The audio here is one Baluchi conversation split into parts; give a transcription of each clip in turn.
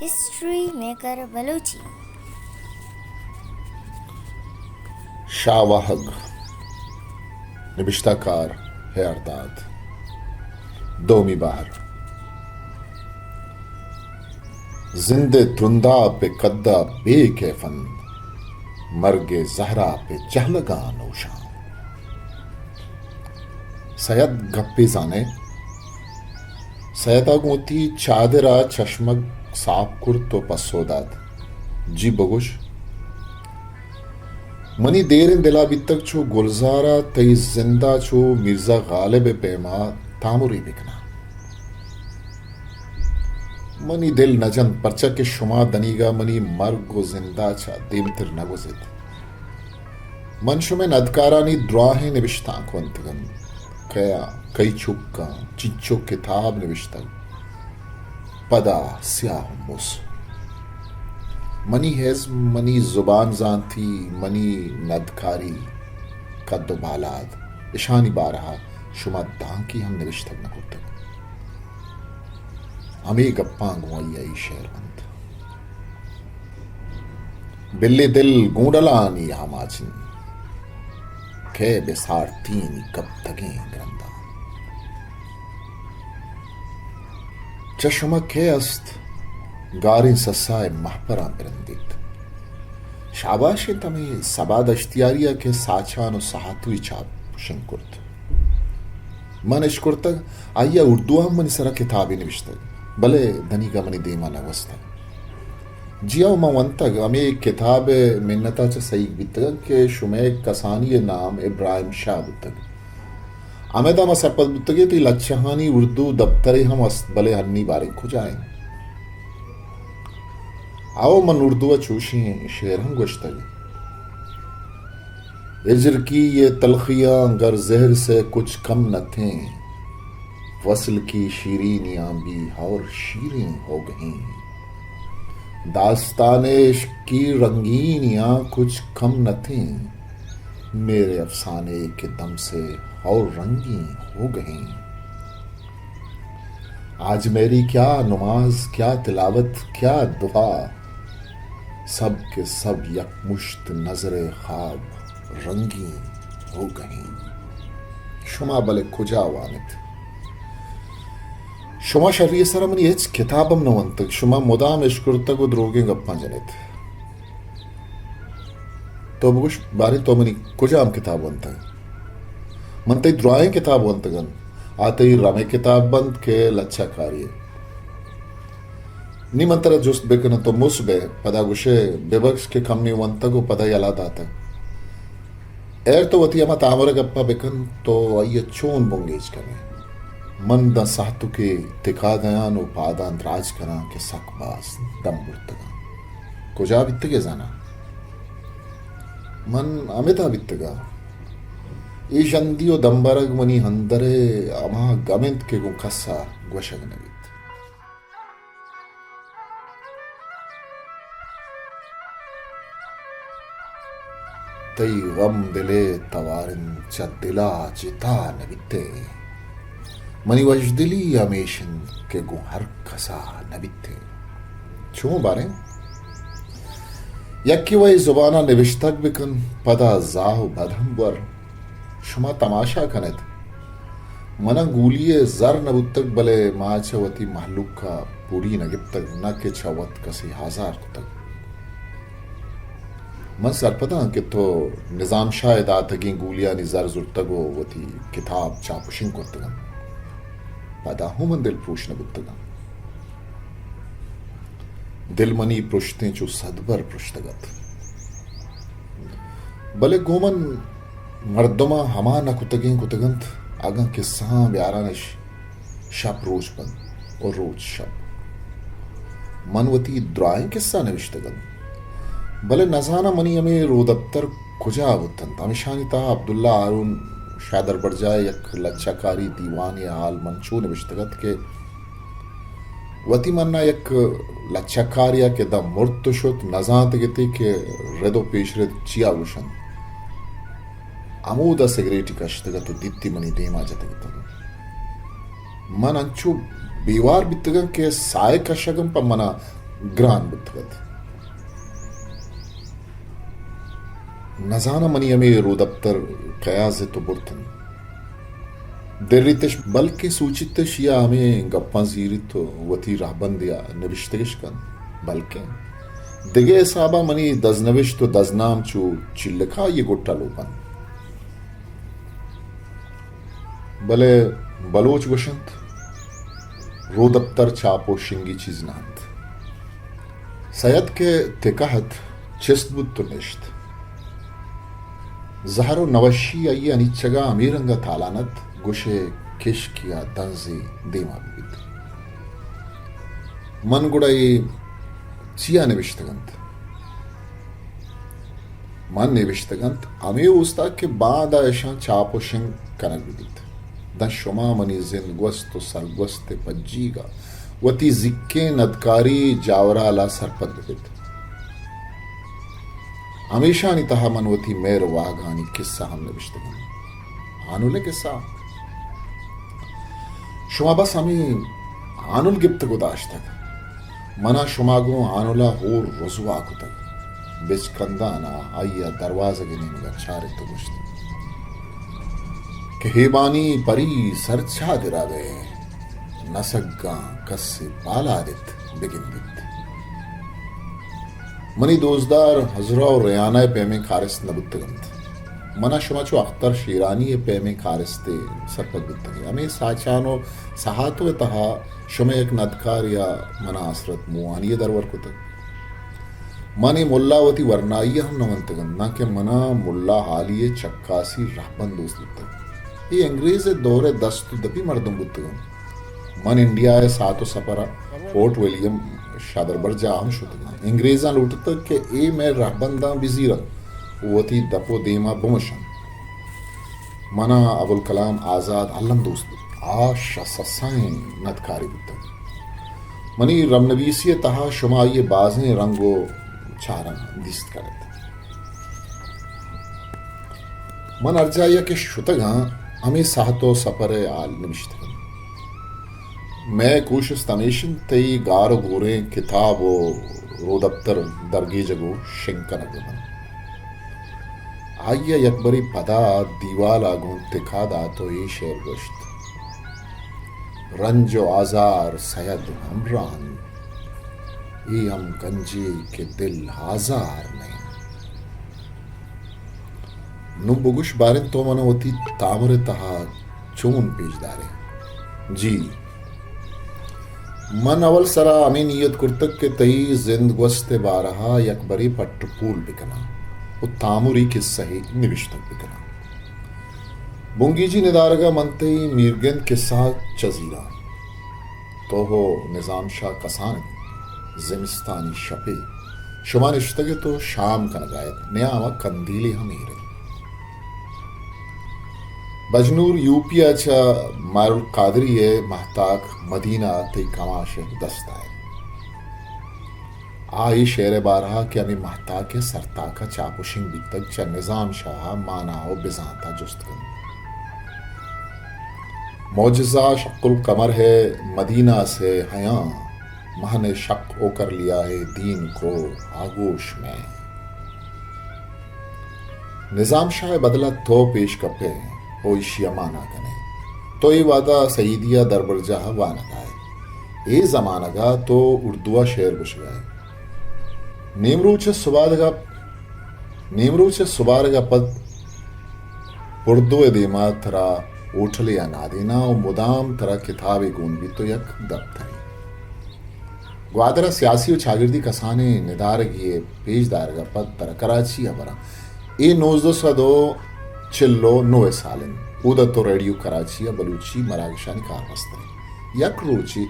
History maker Balochi. شاہ واہگ، نبشتہ کار ہیارداد۔ دومی بہر۔ زند ءِ ترنداپ ءِ کد ءَ بے کیف انت، مرگ ءِ زہراپ ءِ جہلگاں نوشاں۔ سید گپے زانئے؟ سید ءَ گوں وتی چادر ءَ چشمگ ساپ کرت ءُ پسو دات، جی بگوش۔ منی دیریں دل ءَ بیتگ چو گلزار ءَ تئی زند ءَ چو میرزا غالب ءِ پیم ءَ تامرے بکناں۔ منی دل نہ جنت، پرچا کہ شما دنیگا منی مرگ ءُ زند ءَ چہ دیمتر نہ گوزیت۔ من شمئے ندکارانی دراہیں نبشتانک ونتگ انت۔ کیا، کئی چکاں، چنچو کتاب نبشتگ۔ پدا سیاہ ءُ مس۔ منی ازم، منی زبان زانتی، منی ندکاری، کد ءُ بالاد، اشانی بارہ ءَ شما دانکے ہم نبشتگ نہ کرتگ۔ ہمے گپاں گوں آئی ءَ اے شعر بنت۔ بلے دل گونڈلانی آماچ انت، کئے بہ سارتینی کپتگیں گرنداں۔ چہ شما کئے است گاریں سسا ءِ مہپراں برندیت؟ شاباش انت ہمے سبا دشتیاری ءَ کہ ساچان ءُ ساہتوی چاپ شنگ کرت۔ من اشکرتگ، آئی ءَ اردو ءَ ہم منی سرا کتابے نبشتگ، بلے دنیگا منی دیما نہ گوستگ۔ جی ہو، من ونتگ، ہمے کتاب ءِ منت ءَ چہ سہیگ بیتگاں کہ شمئے کسانی ءِ نام ابراہیم شاہ بوتگ۔ ہمدا ما سرپد بوتگیں تئی لچہانی اردو دپترے ہم است، بلے ہنی باریں کجا انت؟ او، من اردو ءَ چوشیں شعر ہم گوشتگ۔ ہجر کی یہ تلخیاں گر زہر سے کچھ کم نہ تھیں، وصل کی شیرینیاں بھی اور شیریں ہو گئیں۔ داستان عشق کی رنگینیاں کچھ کم نہ تھیں، میرے افسانے کے دم سے اور رنگیں ہو گئیں۔ آج میری کیا نماز، کیا تلاوت، کیا دعا، سب کے سب یک مشت نظر خواب رنگیں ہو گئیں۔ شما بلے کجا وانت؟ شما شری ءِ سرا منی ہچ کتاب ہم نہ ونتگ، شما مدام اشکرتگ ءُ دروگیں گپاں جنیت۔ تو بگوش، باریں تو منی کجام کتاب ونتگ؟ من تئی درائیں کتاب ونتگ انت۔ آ تئی رمے کتاب بنت کہ لچہ کاری ءِ۔ نی من ترا جست بکناں، تو مس بئے، پدا گوشئے ببکش کہ کمے ونتگ ءُ پدا یلہ داتگ۔ ہیر تو وتی ہما تامر ءِ گپ ءَ بکن، تو آئی ءَ چون بنگیج کنئے؟ من داں ساہتکے تکا دیان ءُ پاداں دراج کناں کہ سک باز دم برتگاں۔ کجا بیتگ ئے زاناں؟ من ہمدا بیتگاں۔ اے ژندی ءُ دمبرگ منی اندر ءِ ہما گم انت کہ گوں کس ءَ گوشگ نہ بیت۔ تئی غم دل ءِ توار انت، چہ دل ءَ جتا نہ بیتیں۔ منی وشدلی ہمیش انت کہ گوں ہر کس ءَ نہ بیتیں۔ چون باریں؟ یکے وئی زبان ءَ نبشتگ بکن، پدا زاہ ءُ بد ہم بور۔ شما تماشا کن ات۔ من ءَ گولی ءِ زر نہ بوتگ، بلے ما چہ وتی مہلوک ءَ پوڑی نہ گپتگ، نہ کہ چہ وت کسے آزار کتگ۔ من سرپداں کہ تو نظام شاہ ءِ داتگیں گولیانی زر زرتگ ءُ وتی کتاب چاپ ءُ شنگ کرتگ انت۔ پدا ہوں من دل پروش نہ بوتگاں۔ دل منی پرشتیں چو سدبر پرشتگ ات۔ بلے گوں من مردماں ہما نہ کتگیں کتگ انت، اگاں کسہاں بیاران اش شپ روچ بنت ءُ روچ شپ۔ من وتی درائیں کسہ نوشتگ انت، بلے نزاناں منی ہمے رودپتر کجا بوت انت۔ ہمشانی تہا عبداللہ ہارون شادربرجاہ ءِ یک لچہ کاری دیوانے ءِ حال من چو نوشتگ ات کہ وتی منا یک لچہ کارے ءَ کہ داں مرت ءُ شت، نزانت گتے کہ رد ءُ پیش رد چیا گوشنت۔ ہمودا سگریٹے کشتگ ات ءُ دیتی منی دیما جتگ اتگ۔ من انچو بیوار بیتگاں کہ ساہ ءِ کشگ ہم پہ منا گران بوتگ ات۔ نزاناں منی ہمے رودپتر کیا زت و برت انت۔ دریتش، بلکیں سوچیتش یا ہمے گپاں زیریت و وتی رہبندے ء نبشتگش کنت، بلکیں دگہ حسابا منی دزنوشت و دزنام چو چلکا یہ گٹا لوپ انت۔ بلے بلوچ گوشنت، رودپتر چاپ و شنگی چیز نہ انت۔ سید کہ تکہ ات، چست بوت و نشت۔ زہر و نوشی آئی انیچگا ہمے رنگا تالان ات، گوشے کشک یا دنزے دیما ببیت۔ من گڑا اے چیا نبشتگ انت؟ من نبشتگ انت ہمے اوستا کہ باندا اشاں چاپ و شنگ کنگ بہ بیت۔ داں شما منی زند گوست و سرگوست ء پجیگا وتی زیکیں ندکاری جاورالا سرپد بہ بیت۔ ہمیشانی تہا من وتی مہر و واہگانی کسہ ہم نبشتگ انت۔ ہانل ء کسہ۔ شما بس ہمے ہانل گپتگ و داشتگ۔ منا شما گوں ہانل ء ہور رزوا کتگ۔ بچکندان ء آئی ء دروازگ ء نیمگ ء چارت و گوشت کہ ہیبانی پری سر چادر ء بئے، نسگاں کسے بالادت بگندیت۔ منی دوستدار ہزرہ و ریانہ ء پیمیں کارست نہ بوتگ انت۔ منا شما چو اختر شیرانی ء پیمیں کارستے سرپد بوتگ۔ ہمے ساچان و سہاتو ء تہا شمئے یک ندکارے ء منا حسرت موہانی ء درور کتگ۔ من اے ملا وتی ورنائی ء ہم نہ ونتگ انت، ناں کہ منا ملا ہالی ء چکاسی رہبند دوست بوتگ۔ اے انگریز ء دور ء دست و دپی مردم بوتگ انت۔ من انڈیا ء ساعت و سپر ء فورٹ ولیم شادربرجاہ ہم شتگاں۔ انگریزاں لوٹتگ کہ اے مئے رہبنداں بزیرنت و وتی دپ و دیما بمشنت۔ منا ابوالکلام آزاد الم دوست بوت۔ آ شہ سسائیں ندکارے بوتگ۔ منی رمنویسی ء تہا شما آئی ء بازیں رنگ و چارگ دیست کنت۔ من ہر جاہے ء کہ شتگ آں، ہمے ساہت و سپر ء ہال نبشتگ انت۔ مئے کوشست ہمیش انت تئی گار و گوریں کتاب و رودپتر درگیجگ و شنگ کنگ بہ بنت۔ آئی ء یکبرے پدا دیوال ء گوں تکا دات و اے شعر گوشت: رنج و آزار سید ہمراہ انت، اے ہم گنجے کہ دل آزار نہ انت۔ نوں بگوش باریں تو من وتی تامر ء تہا چون پیش دارئے؟ جی، من اول سرا ہمے نیت کرتگ کہ تئی زند گوست ء بارہا یک برے پٹ ء پول بکناں و تامری کسہے نبشتگ بکناں۔ بنگیجی ندارگا من تئی میرگند کسہاں چزیراں۔ تو و نظام شاہ کسان ات۔ زمستانی شپے شما نشتگ ات و شام کنگا ات، نیاما کندیلے ہم ایر ات۔ بجنور یو پی ء چہ ماہرالقادری ء مہتاک مدینہ ء تئی کماش ء دست ء ات۔ آ اے شعر ء بارہا کہ ہمے مہتاک ء سرتاک ء چاپ و شنگ بیتگ، چہ نظام شاہ ء مانا و بزانت ء جست کنت۔ معجزہ شق القمر ہے مدینہ سے حیاں، مہ نے شق او کر لیا ہے دین کو آغوش میں۔ نظام شاہ ء بدل ء تو پیش کپ ئے او ایشی ء مانا کن ئے۔ تو اے وہد ء سعیدی ء دربرجاہ ء وانگ ء ئے۔ اے زمانگ ء تو اردو ء شعر گوشگ ء ئے۔ نیمروچ ء سبارگ ء، نیمروچ ء سبارگ ء پد پردو ء دیما ترا ہوٹلے ء نادیناں و مدام ترا کتابے گون بیت و یک دپترے۔ گوادر ء سیاسی و چاگردی کسانیں ندارگے ء پیش دارگ ء پد ترا کراچی ء براں۔ اے نوزدہ سد و چل و نو ء سال انت۔ اود ء تو ریڈیو کراچی ء بلوچی مراگشانی کارمستر ئے۔ یک روچے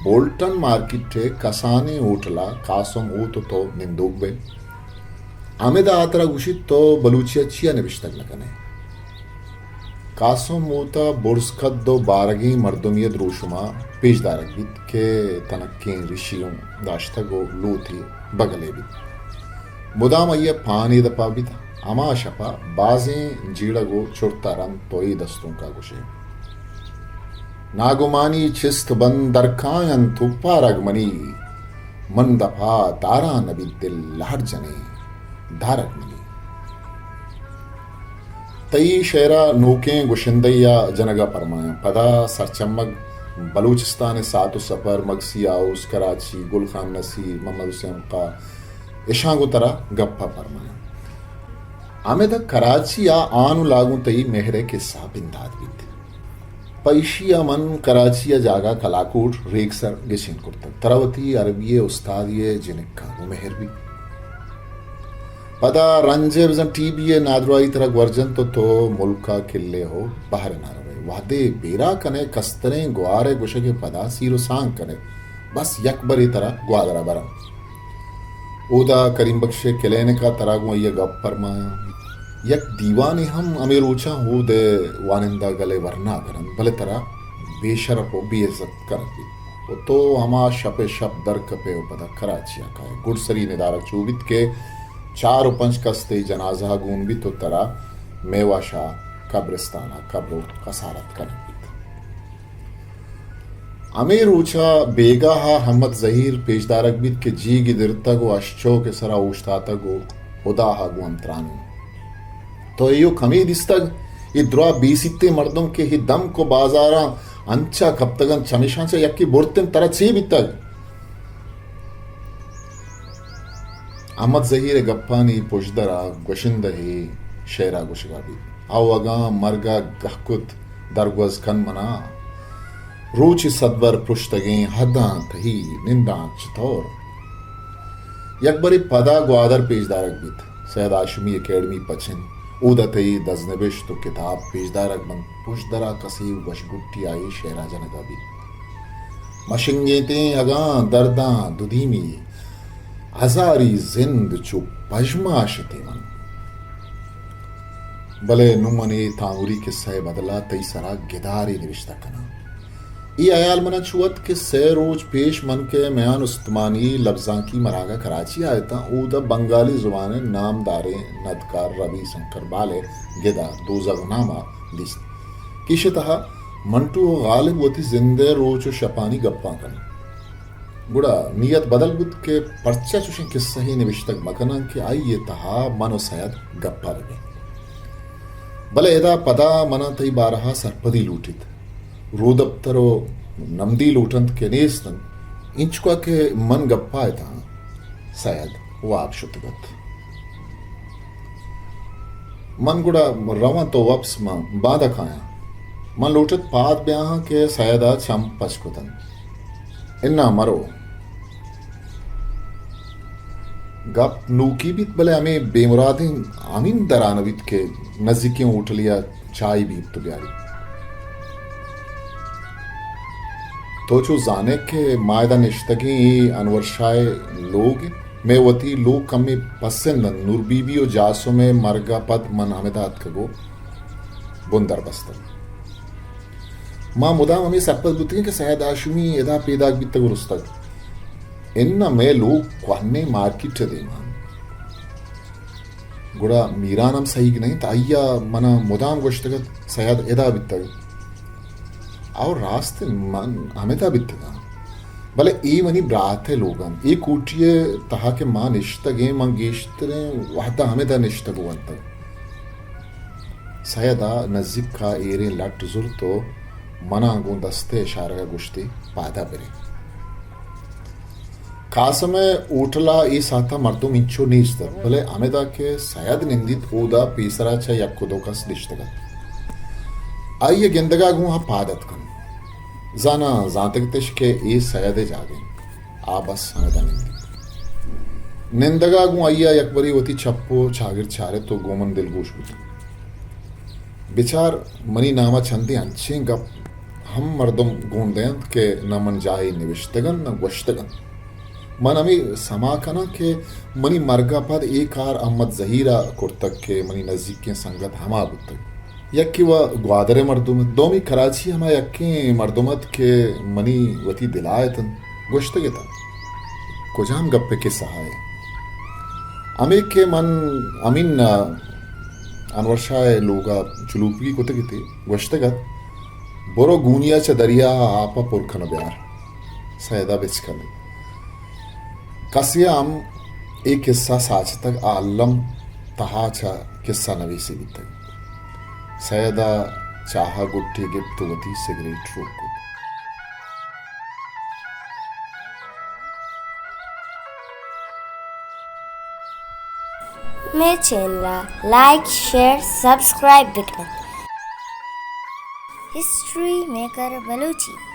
بولٹن مارکیٹ ء کسانیں ہوٹل ء قاسم ہوت و تو نندوک بئے۔ حامد ء آ ترا گوشیت تو بلوچی ء چیا نبشتگ نہ کن ئے؟ قاسم ہوت ء برز قد و بارگیں مردمی ء دروشم ء پیش دارگ بیت کہ تنکیں ریشی اوں داشتگ و لوتے بگلے بیت۔ مدام آئی ء پانے دپا بیت۔ ہما شپ ء بازیں جیڑگ و چرت ء رند تو اے دستونک ء گوش ئے۔ ناگمانی چست بند درکاینت اوپارگ منی، من دپا داراں نبیت دل لہڑ جنیں دارگ منی۔ تئی شعر ء نوکیں گشندہی ء جنگ ء پرمایاں۔ پدا سرچمگ بلوچستان ء ساعت و سفر، مگسی ہاؤس، کراچی، گل خان نصیر، محمد حسین خاں، اشاں گوں ترا گپ ء پرمایاں۔ ہمدا کراچی ء آن و لاگوں تئی مہر ء کسہ بندات بیت۔ پہ ایشی ء من کراچی ء جاگہ کلاکوٹ ریکسر گچین کرتگ۔ ترا وتی عربی ء استادی ء جنک ء گوں مہر بیت۔ پدا رنج ء بزاں ٹی بی ء نادراہی ترا گورجنت و تو ملک ء کلے ہو بہر ء نہ روئے۔ وہدے بیرا کنے کستریں گوار ء گوشگ ء پدا سیر و سانگ کنے۔ بس یک برے ترا گوادر ء برنت۔ اودا کریم بخش ء کلینک ء ترا گوں آئی ء گپ پرمایاں۔ یک دیوانے ہم ہمے روچاں اود ء وانندہ گل ء ورنا کننت، بلے ترا بے شرپ و بے عزت کنگ بیت و تو ہما شپ ء شپ در کپئے و پدا کراچی ء کائے۔ گڈسری ندارگ چو بیت کہ چار و پنچ کس تئی جنازہ ء گون بیت و ترا میوہ شاہ قبرستان ء قبر و کسارت کنگ بیت۔ ہمے روچ ء بیگاہ ء احمد زہیر پیشدارگ بیت کہ جیگ درتگ و اشچوک ء سرا اوشتاتگ و ہدا ء گوں ہمتران انت۔ تو ایوک ہمے دیستگ؟ اے دراہ بے سیتیں مردم کہ اے دمک و بازاراں انچا کپتگ انت، چمیشاں چہ یکے برت انت، ترا چے بیتگ؟ احمد زہیر ء گپانی پژدر ء گوشندہ ء شعر ء گوشگ ء بیت۔ او اگاں مرگ ء گہ کت درگوز کن منا، روچے صدبر پرشتگیں حداں تہی ننداں چتور؟ یک برے پدا گوادر پیش دارگ بیت۔ سید ہاشمی اکیڈمی پچ انت۔ اودا تئی دزنبشت و کتاب پیش دارگ بنت۔ پژدر ء کسے وشگٹی آئی شعر ء جنگ ء بیت۔ مشنگیتیں اگاں درداں دودیمی، ہزاری زند چو پژماشتیں من۔ بلے نوں من اے تامری کسہ ء بدل ء تئی سرا گدارے نبشتہ کناں۔ اے ہیال من ء چو ات کہ سئے روچ پیش من کہ میان استمانی لبزانکی مراگہ کراچی ء اتاں، اود ء بنگالی زبان ء نامداریں ندکار روی شنکر بال ء گد ء دوزغ نام ء دیست۔ کہ ایشی ء تہا منٹو ء غالب وتی زند ء روچ ء شپانی گپاں کنت۔ گڑا نیت بدل بوت کہ پرچا چوشیں کسہے نبشتگ مکناں کہ آئی ء تہا من ء سید گپ ء بہ بیں۔ بلے ادا پدا من ء تئی بارہ ء سرپدی لوٹیت۔ رودپتر ء نمدی لوٹ انت کہ نیست انت۔ اینچکا کہ من گپ ء اتاں، سید واب شتگ ات۔ من گڑا رواں، تو وپس من باندا کایاں۔ من لوٹت پاد بیاہاں کہ سید ء چم پچ کت انت۔ اناں مرو۔ گپ نوکی بیت، بلے ہمے بے مرادیں ہمین درانہ بیت کہ نزیکیں ہوٹلے ء چاہے بیت تو بیاری۔ تو چو زانے کہ ما ادا نشتگیں اے انور شاہ ء لوگ انت۔ مئے وتی لوگ کمے پسند انت۔ نور بی بی و جاسم ء مرگ ء پد من ہمدا اتکگ و بندر بستگ۔ ما مدام ہمے سرپد بوتگیں کہ سید ہاشمی ادا پیداک بیتگ و رستگ۔ اناں مئے لوگ کوہنیں مارکیٹ ء دیما انت۔ گڑا میران ہم سہیگ نہ انت، آئی ء من ء مدام گوشتگ ات، سید ادا بیتگ۔ او راست انت، من ہمدا بیتگاں۔ بلے اے منی برات ء لوگ انت۔ اے کوٹی ء تہا کہ ما نشتگیں، من گیشتریں وہد ء ہمدا نشتگ و ونتگ۔ سید ء نزیک ء ایریں لٹ زرت و من ء گوں دست ء اشارگ ء گوشتی، پاد ء بریں۔ قاسم ء ہوٹل ء اے ساعت ء مردم انچو نیست ات، بلے ہمدا کہ سید نندیت، اودا پیسرا چہ یک و دو کس نشتگ ات۔ آئی ء گندگ ء گوں آ پاد اتک انت۔ زاناں زانتگ اتش کہ اے سید ء جاگہ انت۔ آ بس ہمدا نندیت۔ نندگ ء گوں آئی ء یکبرے وتی چپ و چاگرد چارت و گوں من دلگوش بوت۔ بچار، منی نام ء چندے انچیں گپ ہم مردم گون دینت کہ نہ من جاہے نبشتگ انت، نہ گوشتگ انت۔ من ہمے سما کناں کہ منی مرگ ء پد اے کار احمد زہیر ء کرتگ کہ منی نزیکیں سنگت ہما بوتگ۔ یکے و گوادر ء مردم ات، دومی کراچی ہما یکیں مردم ات کہ منی وتی دل ء اتنت، گوشتگ اتنت۔ کجام گپ ء کسہ ء؟ ہمے کہ من امین ء انور شاہ ء لوگ ء چلوپگی کتگ اتی، گوشتگ ات، برو گونی ء چہ دریا ء آپ ء پر کن ء بیار۔ سید ء بچکندت۔ کسے ءَ ہم اے کسہ ساچتگ، آ الم تہا چہ کسہ نویسے بیتگ۔ سید ءَ چاہ ءِ گٹے گپت ءُ وتی سگریٹ روک کت۔ مئے چینل ءَ لائک، شیئر، سبسکرائب بکن ات۔ History maker Balochi.